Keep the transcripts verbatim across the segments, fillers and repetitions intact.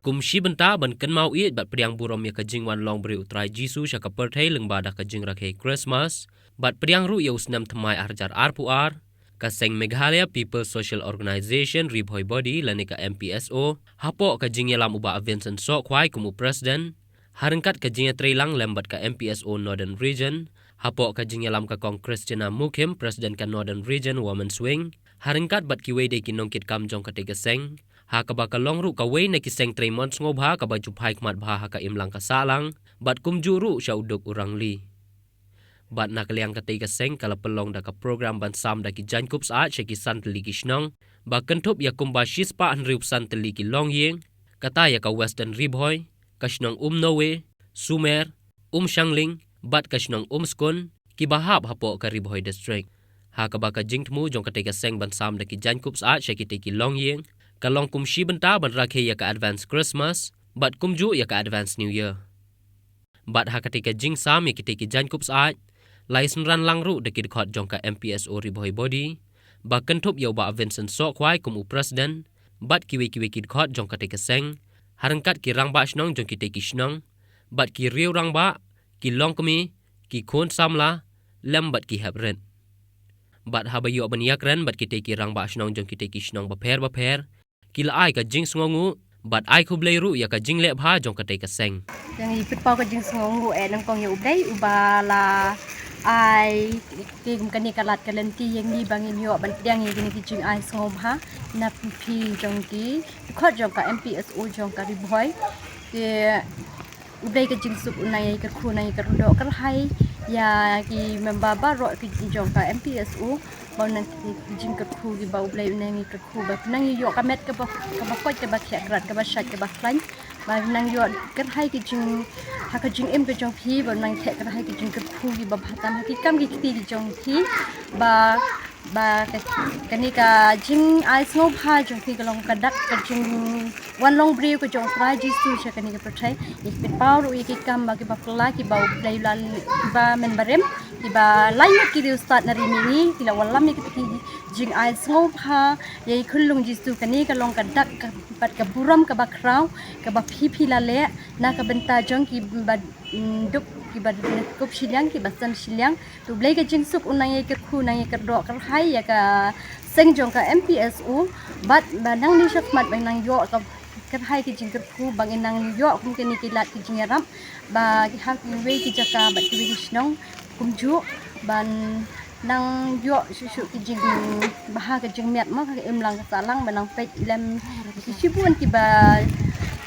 Kum shi bynta ban kynmaw ïeit bad pdiang burom ïa ka jingwan long briew u Trai Jisu sha ka pyrthei lyngba da ka jingrakhe Christmas bad pdiang ruh ïa u snem thymmai ar hajar arphew ar, ka seng Meghalaya People's Social Organization Ri Bhoi Body lane ka M P S O, hapoh ka jingïalam u Bah Vincent Sohkhwai kum u President, ha ryngkat ka jingïatreilang lem bad ka M P S O Northern Region, hapoh ka jingïalam ka Kong Christina Mukhim, President ka Northern Region Women's Wing, ha ryngkat bad kiwei de ki nongkitkam jong katei ka seng, ha kaba ka long ruh kawei na ki seng trei mon sngewbha kaba ju phai khmat bha ha ka imlang ka sahlang, bad kumjuh ruh sha u duk u rangli. Bad na ka liang katei ka seng ka la pynlong da ka program ban sam da ki jaiñkup syaid sha ki san tylli ki shnong, ba kynthup ïa kumba shispah hynriewphew san tylli ki longïing, kata ïa ka Western Ri Bhoi, ka shnong Umnowe, Sumer, Umshangling, bad ka shnong Umskun, kiba hap hapoh ka Ri Bhoi District. Ha kaba ka jingthmu jong katei ka seng ban sam da ki jaiñkup syaid sha kitei ki longïing, ka long kum shi bynta ban rakhe ïa ka Advance Christmas, bad kumjuh ïa ka Advance New Year. Bad ha katei ka jingsam ïa kitei ki jaiñkup syaid, la ïasynran lang ruh da ki dkhot jong ka M P S O Ri Bhoi Body, ba kynthup ïa u Bah Vincent Sohkhwai kum u President, bad kiwei kiwei ki dkhot jong katei ka seng, ha ryngkat ki rangbah shnong jong kitei ki shnong, bad ki riew rangbah, ki longkmie, ki khun samla, lem bad ki heprit. Bad haba ïoh ban ïakren bad kitei ki rangbah shnong jong kitei ki shnong bapher bapher, ki la ai ka jingsngewnguh, bad ai khublei ruh ïa ka jingleh bha jong katei ka seng. Ïa ngi pynpaw ka jingsngewnguh eh nyngkong ïa U Blei uba la ai ki kum kane ka lad ka lynti ïa ngi ba ngin ïoh ban pdiang ïa kine ki jingai sngewbha na phi jong ki dkhot jong ka M P S O jong ka Ri Bhoi. Ki U Blei ka jingsuk un nang ïa kyrkhu nang ïa kyrdoh kyrhai ïa ki member baroh ki jong ka M P S O. Ba un nang ïa ki jingkyrkhu kiba U Blei un nang ïa kyrkhu ba nang ïoh ka met kaba, kaba koit kaba khiah krat kaba shait kaba khlaiñ. Ba nang ïoh kyrhai ki jing, ha ka jingim ka jong phi ba nang theh kyrhai ki jingkyrkhu kiba bha tam ha ki kam ki kti ki jong phi. Ba, ba ka, kane ka jingai sngewbha jong phi ka long ka dak ka jingwan long briew ka jong U Trai Jisu sha kane ka pyrthei. Ngi pynpaw ruh ïa ki kam ba kiba phylla kiba U Blei u la, kiba mynbarim, kiba laingut ki riewstad na ri mihngi ki la wallam ïa kita ki jingai sngewbha ïa i khunlung Jisu. Kane ka long ka dak ka, bad ka burom kaba khraw kaba phi phi la leh na ka bynta jong kiba, mm, duk kiba duk shiliang kiba san shiliang. To U Blei ka jingsuk un nang ïa kyrkhu nang ïa kyrdoh kyrhai ïa ka seng jong ka M P S O. Bad ba nangne shakhmat ba nang ïoh ka kyrhai ki jingkyrkhu ba ngin nang ïoh kum kine ki lad ki jingïarap ba ki ha kiwei ki jaka bad kiwei ki shnong kumjuh ban nang ïoh shuh shuh ki jingbha ka jingmiat mo ha ka imlang ka sahlang ba nang peit lem ki shibun kiba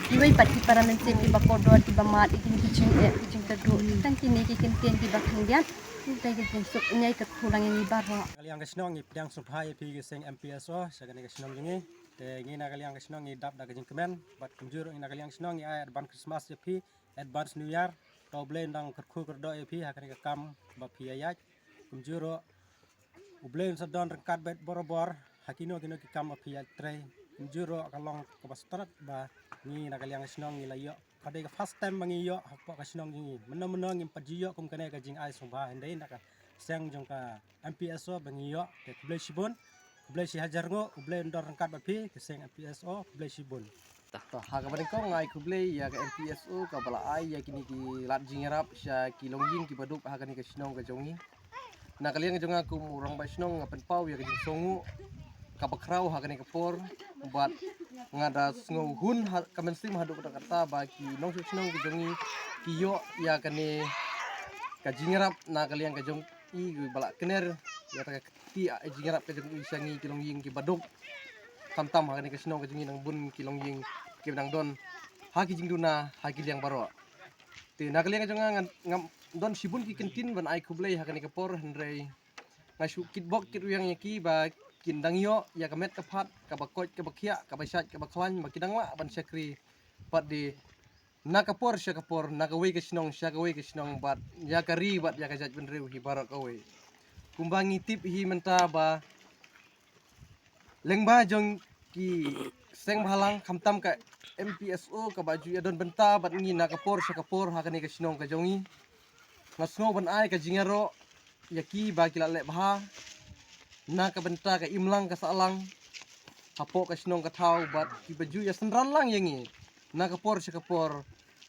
kiwei pat ki para mynsiem kiba kordor kiba mad ïa kine ki jingeh ki jingkyrduh tang kine ki kyntien kiba khyndiat. Tang ki jingsuk un ïa kyrkhu lang ïa ngi baroh. Ka liang ka shnong ngi pdiang sngewbha ïa phi ki seng M P S O sha kane ka shnong jong ngi. Te ngi na ka liang ka shnong ngi dap da ka jingkmen bad kumjuh ruh ngi na ka liang ka shnong ngi ai advance Christmas ïa phi, advance New Year. To U Blei un nang kyrkhu kyrdoh ïa phi ha kane ka kam ba phi ïa ïaid. Kumjuh ruh U Blei un sa don ryngkat bad borabor ha kino kino ki kam ba phi ïaid trei. Kumjuh ruh ka long kaba sngewtynnat ba ngi na ka liang ka shnong ngi la ïoh. Ka dei ka first time ba ngi ïoh hapoh ka shnong jong ngi. Mynno mynno ngim pat ju ïoh kum kane ka jingai sngewbha hynrei na ka seng jong ka M P S O ba ngi ïoh. Te khublei shibun. Khublei shi hajar nguh, U Blei un don ryngkat bad phi ka seng M P S O, khublei shibun. To ha kaba nyngkong nga ai khublei ïa ka M P S O kaba la ai ïa kine ki lad jingïarap sha ki longïing kiba duk ha kane ka shnong ka jong ngi. Na ka liang jong nga kum u rangbah shnong nga pynpaw ïa ka jingsngewnguh kaba khraw ha kane ka por bad nga da sngewhun ha ka mynsiem haduh katta katta ba ki nongshong shnong ki jong ngi ki ïoh ïa kane ka jingïarap na ka liang ka jong i ba la kner ïa ka kti ïa jingïarap ka jong i sha ngi ki longïing kiba duk. Khamtam ha kane ka shnong ka jong ngi nang bun ki longïing kiba nang don ha ki jingduna ha ki liang baroh. Te na ka liang ka jong nga ngam don shibun ki kyntien ban ai khublei ha kane ka por hynrei nga shu kitbok kitrwiang ïa ki ba kin dang ïoh ïa ka met ka phad kaba koit kaba khiah kaba shait kaba khlaiñ ba ki dang lah ban shakri pat de na ka por sha ka por na kawei ka shnong sha kawei ka shnong bad ïa ka ri bad ïa ka jaitbynriew hi baroh kawei. Kumba ngi tip hi mynta ba lyngba jong ki seng bhalang khamtam ka M P S O kaba ju ïa don bynta bad ngi na ka por sha ka por ha kane ka shnong ka jong ngi. Nga sngew ban ai ka jingïaroh ïa ki ba ki la leh bha na ka bynta ka imlang ka sahlang hapoh ka shnong ka thaw bad kiba ju ïa synran lang ïa ngi. na ka por sha ka por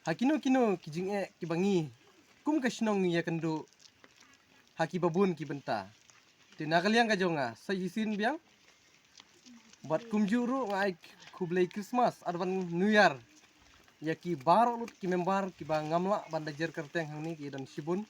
ha kino kino ki jingeh kiba ngi kum ka shnong ngi ïakynduh ha kiba bun ki bynta. Te na ka liang ka jong nga sa shisien biang bad kumjuh ruh nga ai khublei Christmas, Advance New Year ïa ki baroh lut ki member kiba ngam lah ban da jer kyrteng hangne, ki don shibun.